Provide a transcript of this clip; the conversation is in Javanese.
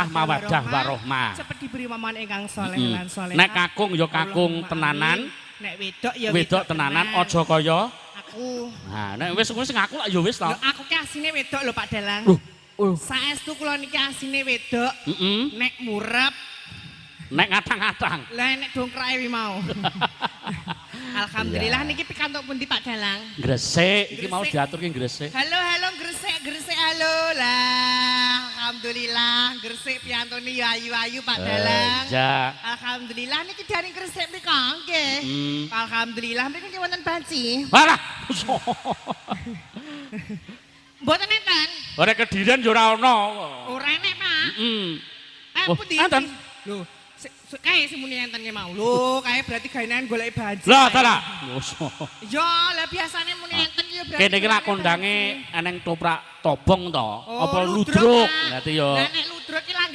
Mawaddah warahmah. Cepet diberi momongan ingkang soleh lan solehah. Nek kakung ya kakung Allahumma tenanan. Amin. Nek wedok ya wedok tenanan aja kaya aku. Nah, nek wis wis ngaku lak ya wis to. Lho, aku ki asine wedok lho, Pak Dalang. Loh, oh. Saestu kula niki asine wedok. Nek murep, Nek ngatang-ngatang. Lah nek dongkrake wi mau. Alhamdulillah, niki pikantuk pundi, Pak Dalang? Gresik, iki mau Gresik. Diaturke Gresik. Halo halo, Gresik, Gresik, halo lah. Alhamdulillah, Gresik piyantune ya ayu-ayu, Pak Dalang. Iya. Alhamdulillah, niki dari Gresik mriko nggih. Alhamdulillah, mriki nggih wonten banci. Walah. Mboten enten. Ora Kediren ya ora ono. Ora enek, Pak. Eh, Oh, pundi? Enten. Lho, kae sing muni enten ki mau. Lho, kae berarti gawenan golek banci. Lah ta lah. Ya, lah biasane muni enten ya berarti. Kene iki lak golekane kondange banci. eneng toprak tobong to. Oh, Apa ludruk? Pak. Berarti ya. Lah nek ludruk ki langgar